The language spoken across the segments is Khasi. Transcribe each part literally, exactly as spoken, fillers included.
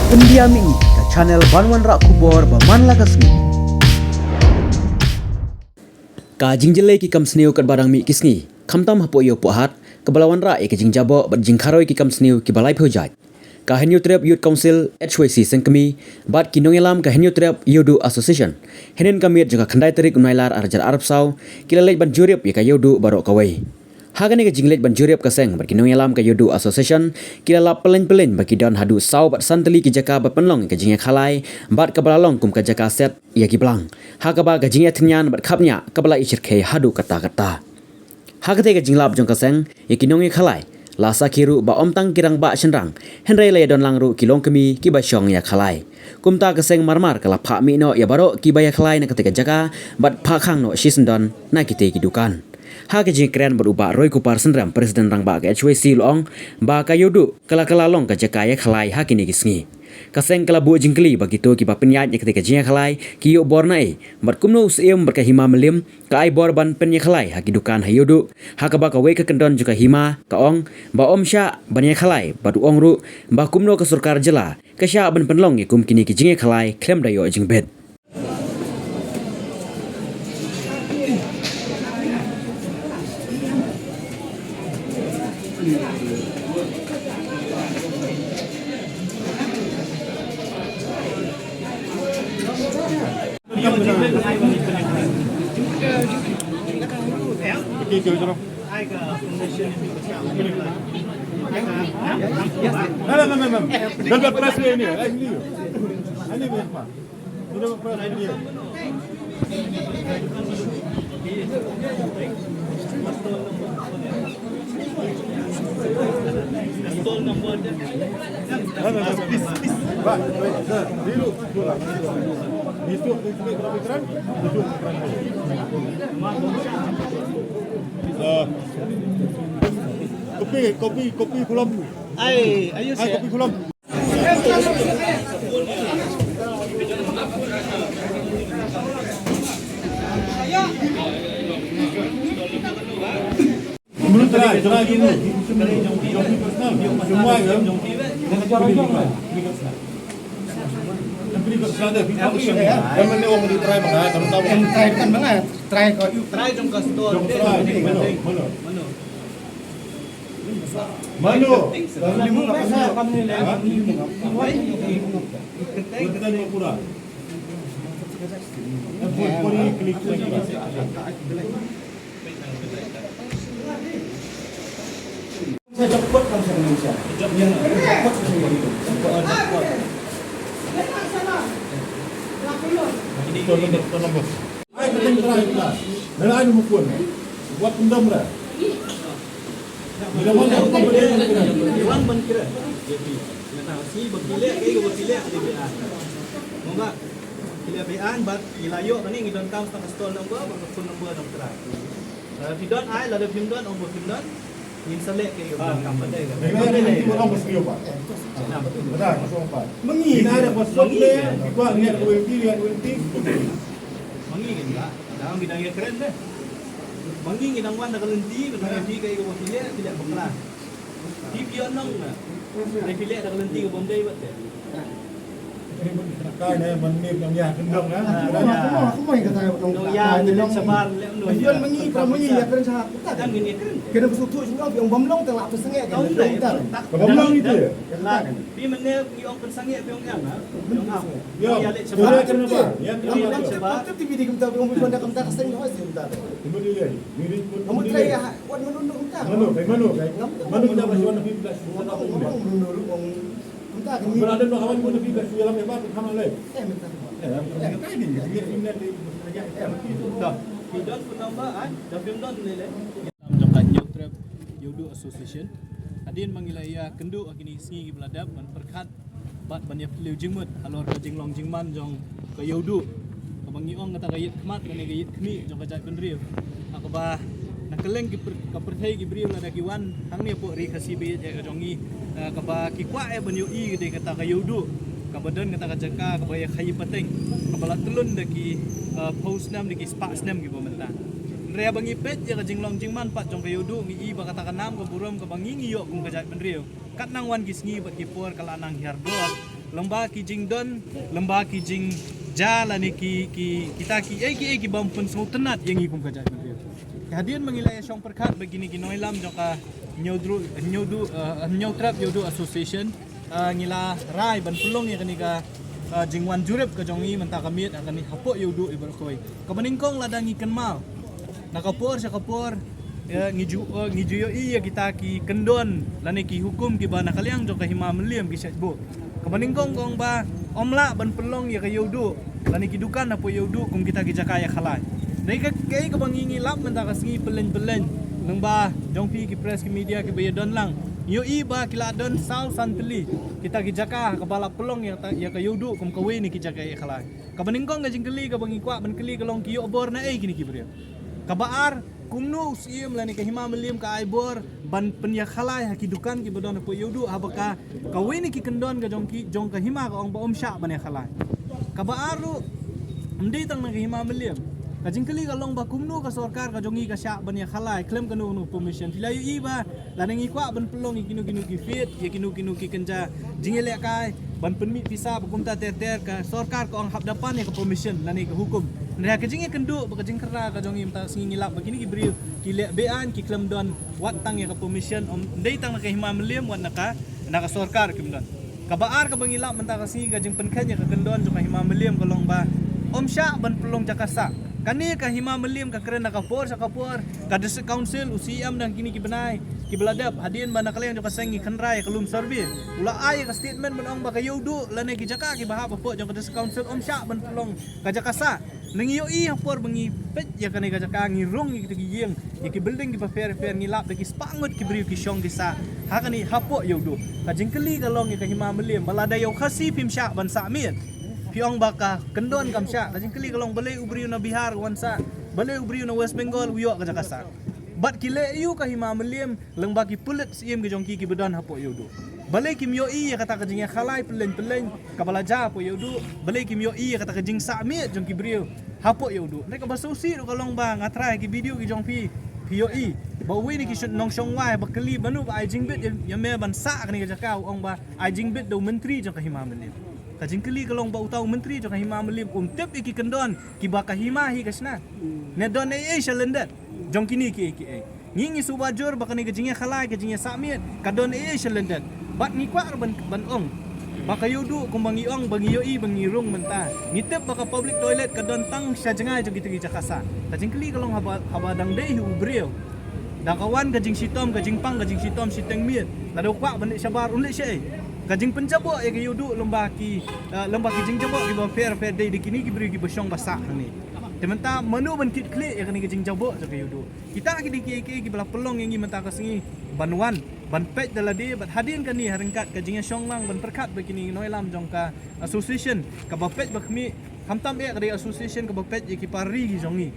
Pyndiah mihngi ka channel ban wanrah khubor ba man la ka sngi. Ka jingjyllei ki kam sniew katba dang mih ki sngi, khamtam hapoh ïew Pohhat, kaba la wanrah ïa ka jingjaboh bad jingkharoi ki kam sniew kiba laiphew jait. Ka Hynñiewtrep Youth Council, H Y C Sengkmie, bad ki nongïalam ka Hynñiewtrep Ïewduh Association, hynnin ka miet jong ka khyndai tarik u Nailar ar hajar arphew saw, ki la leit ban jurip ïa ka Ïewduh baroh kawei. Ha kane ka jingleit ban jurip ka seng bad ki nongïalam ka Ïewduh Association, ki la lap pyllein pyllein ba ki don haduh saw bad san tylli ki jaka ba pynlong ïa ka jingïakhalai, bad kaba la long kum ka jaka set ïa ki blang, ha kaba ka jingïathynñian bad khapngiah kaba la ïashyrkhei haduh katta katta. Ha katei ka jinglap jong ka seng ïa ki nongïakhalai, la sakhi ruh ba ym tang ki rangbah shynrang, hynrei la ïadon lang ruh ki longkmie kiba shong ïakhalai. Kumta ka seng mar mar ka la phah mih noh ïa baroh kiba ïakhalai na katei ka jaka bad phah khang noh shisyndon na kitei ki dukan. Ha ka jingkren bad u Bah Roykupar Synrem, President Rangbah ka H Y C, u la ong ba ka Ïewduh ka la kylla long ka jaka ïakhalai ha kine ki sngi. Ka seng ka la buh jingkylli ba kito kiba pynïaid ïa katei ka jingïakhalai ki ïoh bor naei, bad kumno u Syiem bad ka Hima Mylliem ka ai bor ban pynïakhalai ha ki dukan ha Ïewduh, ha kaba kawei ka kyndon jong ka Hima ka ong ba ym shah ban ïakhalai, bad u ong ruh ba kumno ka sorkar jylla ka shah ban pynlong ïa kum kine ki jingïakhalai khlem da ïoh jingbit. Kopi, kopi, kopi kulam. Ai, ayo, ai, kopi kulam. Try jong ka store. Mano? Mano? Mano? Wan ban kren. Nga tang si ba ki leh, kaei kaba ki leh, ki leh beian. Mo ba ki leh beian bad ngi la ïoh kane, ngi donkam sa ka store number bad ka phone number dang trai. Lada phi don ai, lada phim don, ong ba phim don. Ngin sa leh kaei kaba donkam pat. Ma ngi, ma ngi ngin ba, dang ngi dang ïakren de. Ma ngi ngi dang wan da ka lynti, ba ngi kaei kaba phi leh, phi leh bakla. Phi phi ïoh nong na. Phi leh da ka lynti ka bym dei bad te. Kai ne man ne nong ïa kyndong na. Kumno, kumno, kumno ïa kata nong ïa nong shabar leh nong. Ïoh ma ngi, pra ma ngi ïa kren sha kata. Kan ngi kren. Kena ka suthu shu ong phi ong bym long tang la pynsangeh kan. Bym long ite. Phi man ne ngi ong pynsangeh phi ong em na. Phi ong em. Ïa leh shabar. Ïa leh shabar. Tip tip di kumta phi ong phi ong da kumta ka seng hoi seng kumta. Kumno di leh. Amu trai ya, wan manu nu kumta. Manu, kai manu, kai. Manu kita masih wan nabi bila sudah apa pun. Manu nu ru ong kumta kan ni. Berada nu awan pun nabi bila sudah lam hebat kan leh. Eh, minta. Eh, kai ni, ni ni ni. Dah. Phi don phone number ai, dah phi don ni leh. Jong ka Hynñiewtrep Ïewduh Association. Hadien ba ngi la ïakynduh ha kine ki sngi kiba la dep ban pyrkhat bad ban ïapyllew jingmut halor ka jinglong jingman jong ka Ïewduh, kaba ngi ong kata ka ïit khmat lane ka ïit khmih jong ka jaitbynriew. Ha kaba na kylleng ki pyr-, ka pyrthei ki briew lada ki wan hangne hapoh Ri Khasi Baieid ïa ka jong ngi, eh, kaba ki kwah ïa ban ïohi ka dei kata ka Ïewduh, kaba don kata ka jaka kaba ïa khaïi pateng, kaba la tyllun da ki, eh, phew snem, da ki spah snem kiba mynta. Hynrei haba ngi peit ïa ka jinglong jingman pat jong ka Ïewduh, ngi i ba kata ka nam ka burom kaba ngi ngi ïoh kum ka jaitbynriew, kat nang wan ki sngi bad ki por ka la nang hiar dor, Lem bad ki jingdon, lem bad ki jingjia lane ki, ki, kita ki, eh, ki, eh, ki bym pynsngewtynnad ïa ngi kum ka jaitbynriew. Hadien ba ngi la ïa shong pyrkhat bad kine ki nongïalam jong ka Hynñiewtrep, Hynñiewtrep Ïewduh Association, ah, ngi la rai ban pynlong ïa kane ka, ah, jingwan jurip ka jong ngi mynta ka miet, ah, kane hapoh Ïewduh i baroh kawei. Kaba nyngkong lada ngi kynmaw, na ka por sha ka por, ïa, ngi ju, eh, ngi ju ïohi ïa kita ki kyndon lane ki hukum kiba na ka liang jong ka Hima Mylliem ki shait buh. Kaba nyngkong ka ong ba ym lah ban pynlong ïa ka Ïewduh lane ki dukan hapoh Ïewduh kum kita ki jaka ïakhalai. Dei ka, kaei kaba ngi ngi lap mynta ka sngi pyllein pyllein, nang ba jong phi ki press ki media kiba ïadon lang, ngi ïohi ba ki la don saw san tylli kita ki jaka kaba la pynlong ïa ka, ïa ka Ïewduh kum kawei na ki jaka ïakhalai. Kaba nyngkong ka jingkylli kaba ngi kwah ban kylli ka long ki ïoh bor naei kine ki briew. Kaba ar, kumno u Syiem lane ka Hima Mylliem ka ai bor ban pynïakhalai ha ki dukan kiba don hapoh Ïewduh, haba ka, kawei na ki kyndon ka jong ki, jong ka hima ka ong ba ym shah ban ïakhalai. Kaba ar ruh, ym dei tang na ka Hima Mylliem. Ka jingkylli ka long ba kumno ka sorkar ka jong ngi ka shah ban ïakhalai khlem kano kano permission. Phi la ïohi ba lada ngi kwah ban pynlong ïa kino kino ki fete, ïa kino kino ki kynja jingïalehkai, ban pynmih pisa ba kumta ter ter, ka sorkar ka ong hap da pan ïa ka permission lane ka hukum. Hynrei ha ka jingïakynduh bad ka jingkyrpad ka jong ngi mynta ka sngi ngi lap ba kine ki briew ki leh be-aiñ, ki khlem don wat tang ïa ka permission, ym dei tang na ka Hima Mylliem wat na ka, na ka sorkar kim don. Kaba ar kaba ngi lap mynta ka sngi ka jingpynkheiñ ïa ka kyndon jong ka Hima Mylliem ka long ba ym shah ban pynlong jaka sah. Kane ka Hima Mylliem ka kren na ka por sha ka por, ka District Council, u C E M na kine ki bnai kiba la dep, hadien ba na ka liang jong ka seng ngi kynra ïa ka lum survey, u la ai ïa ka statement ban ong ba ka Ïewduh lane ki jaka kiba hap hapoh jong ka District Council ym shah ban pynlong ka jaka sah. Ngi ïohi ha por ba ngi peit ïa kane ka jaka, ngi rung ïa kita ki ïing, ïa ki building kiba pher pher, ngi lap da ki spah ngut ki briew ki shong ki sah ha kane hapoh Ïewduh. Ka jingkylli ka long ïa ka Hima Mylliem ba lada ïa u Khasi phim shah ban sah miet, phi ong ba ka kyndon kam shah, ka jingkylli ka long balei u briew na Bihar u wan sah, balei u briew na West Bengal u ïoh ka jaka sah. Bad ki leh aiu ka Hima Mylliem lyngba ki pulit Syiem ki jong ki kiba don hapoh Ïewduh? Balei kim ïohi ïa kata ka jingïakhalai pyllein pyllein kaba la jia hapoh Ïewduh? Balei kim ïohi ïa kata ka jingsah miet jong ki briew hapoh Ïewduh? Hynrei kaba sngewsih ruh ka long ba nga tharai ha ki video ki jong phi, phi ïohi ba uwei na ki nongshong wai ba kylli mano ba ai jingbit ïa, ïa me ban sah kane ka jaka, u ong ba ai jingbit da u Myntri jong ka Hima Mylliem. Ka jingkylli ka long ba uta u Myntri jong ka Hima Mylliem um tip ïa ki kyndon kiba ka hima hi ka shna? Ne don ei ei sha lyndet jong kine kiei kiei? Ngi ngi sngewbha jur ba kane ka jingïakhalai, ka jingïasah miet ka don ei ei sha lyndet. Bad ngi kwah ruh ban, ban ong ba ka Ïewduh kumba ngi ong, ba ngi ïohi, ba ngi rung mynta, ngi tip ba ka public toilet ka don tang sha jngai jong kita ki jaka sah. Ka jingkylli ka long haba, haba dang dei hi u briew, da ka wan ka jingshitom, ka jingpang ka jingshitom shiteng miet, lada u kwah ban leit shabar un leit shaei? Ka jingpynjaboh ïa ka Ïewduh lyngba ki, eh, lyngba ki jingjaboh kiba pher pher dei da kine ki briew kiba shong ba sah hangne. Te mynta mano ban kit khlieh ïa kane ka jingjaboh jong ka Ïewduh? Kita ki dei kiei kiei kiba la pynlong ïa ngi mynta ka sngi ban wan ban peit da lade bad hadien kane ha ryngkat ka jingïashong lang ban pyrkhat bad kine ki nongïalam jong ka association kaba peit ba khmih, khamtam eh ka dei association kaba peit ïa ki para ri ki jong ngi.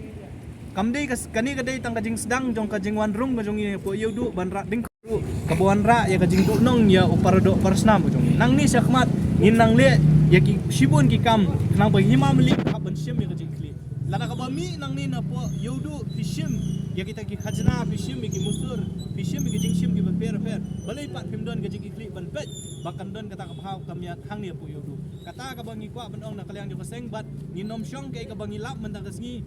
Kam dei ka, kane ka dei tang ka jingsdang jong ka jingwan rung ka jong ngi hapoh Ïewduh ban rah dyngkhong ruh kaba wanrah ïa ka jingduhnong ïa u paradoh parasnam ka jong ngi. Nangne shakhmat ngin nang leh ïa ki shibun ki kam khnang ba Hima Mylliem hap ban shim ïa ka jingkhlieh. Lada kaba mih nangne napoh Ïewduh phi shim ïa kita ki khajna, phi shim ïa ki musur, phi shim ïa ki jingshim kiba pher pher, balei pat phim don ka jingkitkhlieh ban peit ba kan don kata ka bhaw ka miat hangne hapoh Ïewduh? Kata kaba ngi kwah ban ong na ka liang jong ka seng bad ngin nym shong kaei kaba ngi lap mynta ka sngi.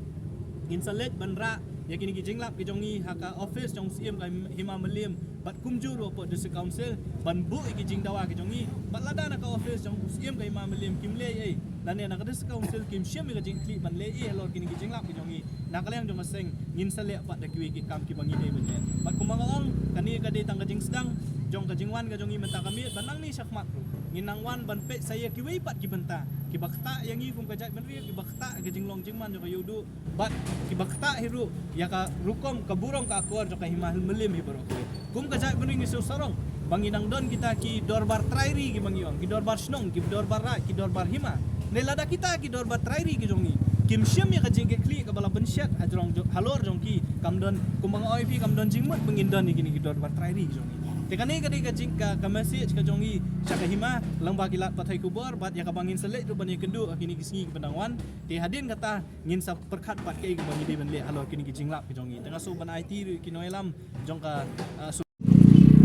Ngin sa leit ban rah ïa kine ki jinglap ki jong ngi ha ka office jong u Syiem ka Hima Mylliem bad kumjuh ruh hapoh District Council ban buh ïa ki jingdawa ki jong ngi. Bad lada na ka office jong u Syiem ka Hima Mylliem kim leh ei, lane na ka District Council kim shim ïa ka jingkitkhlieh ban leh ei halor kine ki jinglap ki jong ngi, na ka liang jong ka seng ngin sa leh pat da kiwei ki kam kiba ngi dei ban leh. Bad kumba nga ong, kane ka dei tang ka jingsdang jong ka jingwan ka jong ngi mynta ka miet, bad nangne shakhmat ruh ngin nang wan ban peit sa ïa kiwei pat ki bynta kiba ktah ïa ngi kum ka jaitbynriew, kiba ktah ïa ka jinglong jingman jong ka Ïewduh bad kiba ktah hi ruh ïa ka rukom ka burom ka akor jong ka Hima Mylliem hi baroh kawei. Kum ka jaitbynriew ngi sngewsarong ba ngi nang don kita ki dorbar trai ri kiba ngi ong, ki dorbar shnong, ki dorbar raid, ki dorbar hima. Hynrei lada kita ki dorbar trai ri ki jong ngi kim shim ïa ka jingkitkhlieh kaba la pynshet hajrong jong, halor jong ki, kam don, kumba nga ong ïa phi, kam don jingmut ba ngin don ïa kine ki dorbar trai ri ki jong ngi. Te kane ka dei ka jing, ka, ka message ka jong ngi sha ka hima lyngba ki lad pathai khubor bad ïa kaba ngin sa leit ruh ban ïakynduh ha kine ki sngi kiba dang wan. Te hadien kata ngin sa pyrkhat pat kaei kaba ngi dei ban leh halor kine ki jinglap ki jong ngi. Te nga shu ban aiti ruh ïa ki nongïalam jong ka, ah, su-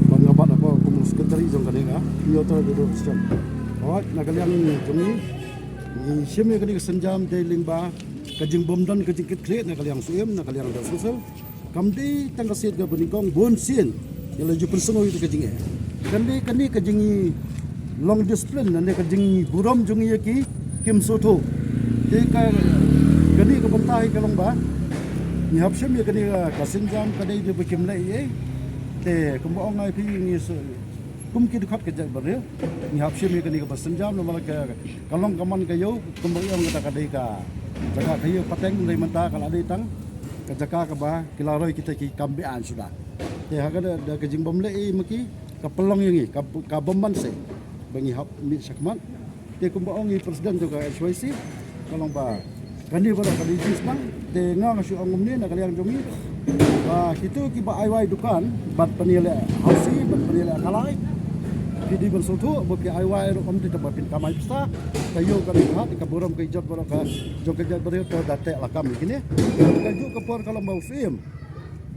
Bad nga bat hapoh kum u secretary jong kane ka Hynñiewtrep Ïewduh Association. Wat na ka liang jong ngi, ngi shim ïa kane ka sienjam dei lyngba ka jingbymdon ka jingkitkhlieh na ka liang Syiem, na ka liang District Council. Kam dei tang ka sien kaba nyngkong, bun sien ngi la ju pynsngew ïa ka jingeh. Kane, kane ka jinglong discipline ne ka jingburom jong ngi ïa ki kim sngewthuh. Te ka, kane ka bynta hi ka long ba ngi hap shim ïa kane ka sienjam, ka dei ba kim leh ei ei. Te kumba ong ai phi, ngi kum ki dkhot ka jaitbynriew, ngi hap shim ïa kane kaba sienjam namar ka, ka long ka man ka ïew, kumba ong kata ka dei ka jaka ka ïew pateng, dei mynta ka la dei tang ka jaka kaba ki la roi kita ki kam be-aiñ suda. Te ha ka da, da ka jingbym leh ei ma ki, ka pynlong ïa ngi ka, ka bym banse ba ngi hap mih shakhmat. Te kumba ong i president jong ka H Y C, ka long ba kane baroh ka dei jingsdang. Te nga nga shu ong kumne na ka liang jong ngi, ba kito kiba ai wai dukan bad pynïaleh housie bad pynïaleh kalai, ki dei ban sngewthuh ba ki ai wai ruh ym dei tang ba pynkamai pisa. Ka ïew ka dei ka, ka burom ka ijot baroh ka jong ka jaitbynriew, to da teh lakam ïa kine. Kajuh ka por ka long ba u Syiem,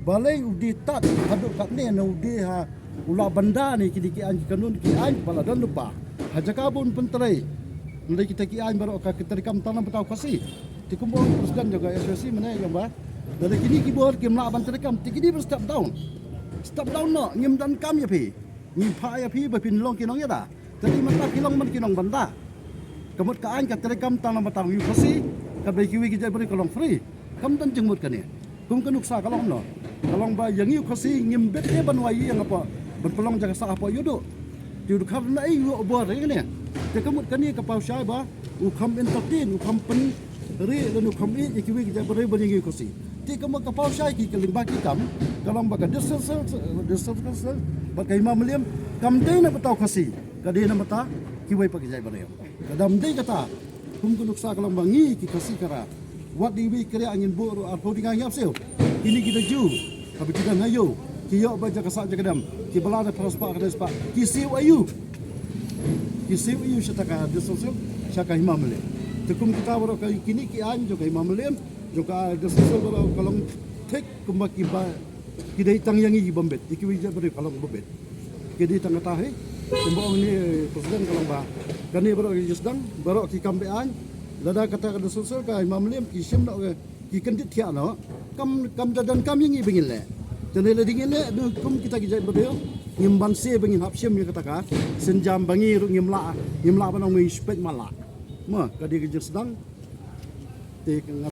balei u dei tad haduh katne, ne u dei ha, u lah ban da ne kine ki aiñ ki kanun ki aiñ ba la don lypa ha jaka ba un pyntrei. Hynrei kita ki aiñ baroh ka, ka treikam tang na bynta u Khasi. Te kumba ong i president jong ka H Y C mynne, ong ba lada kine ki bor kim lah ban treikam, te kine ban step down. Step down noh, ngim donkam ïa phi. Ngi phah ïa phi ba phin long ki nongïada. Te dei mynta ki long man ki nongbynta. Ka mut ka aiñ ka treikam tang na bynta u Khasi, kaba ïa kiwei ki jaitbynriew ka long free. Kam don jingmut kane. Kum ka nuksa ka long kumno? Ka long ba ïa ngi u Khasi ngim bit ei ban wai ïing hapoh, ban pynlong jaka sah hapoh ïuh duh. Te u dkhar na ei u bor ïa kane. Te ka mut kane ka paw shai ba u kham entertain, u kham pynrieh lane u kham ïeit ïa kiwei ki jaitbynriew ban ïa ngi u Khasi. Te ka mut ka paw shai ki ka lyngba ki kam, ka long ba ka District Council, District Council bad ka Hima Mylliem kam dei na bynta u Khasi, ka dei na bynta kiwei pat ki jaitbynriew. Ka dam dei kata, kum ka nuksa ka long ba ngi ki Khasi ka rat. Wat dei wei ka riah ngin buh ruh arphew dynga ngi ap siew. Kine ki da ju, haba ki don ha ïew, ki ïoh ba jaka sah jaka dem, ki ba la da phra spah ka dei spah, ki siew aïu? Ki siew aïu sha ta ka District Council, sha ka Hima Mylliem? Te kum kita baroh ka kine ki aiñ jong ka Hima Mylliem, jong ka District Council baroh ka long thik kumba ki ba ki dei tang ïa ngi ki bym bit, ïa kiwei jaitbynriew ka long bym bit. Ki dei tang kata hi, kumba ong ne president ka long ba kane baroh ki jingsdang, baroh ki kam be-aiñ, lada kata ka District Council ka Hima Mylliem ki shim noh, ki kyndit thiah noh, kam, kam da donkam ïa ngi ba ngin leh. Te ne lada ngin leh, ne kum kita ki jaitbynriew ngim banse ba ngin hap shim ïa kata ka sienjam ba ngi ruh ngim lah, ngim lah ban ong ba ngi shu peit matlah. Mo, ka dei ka jingsdang. Te ka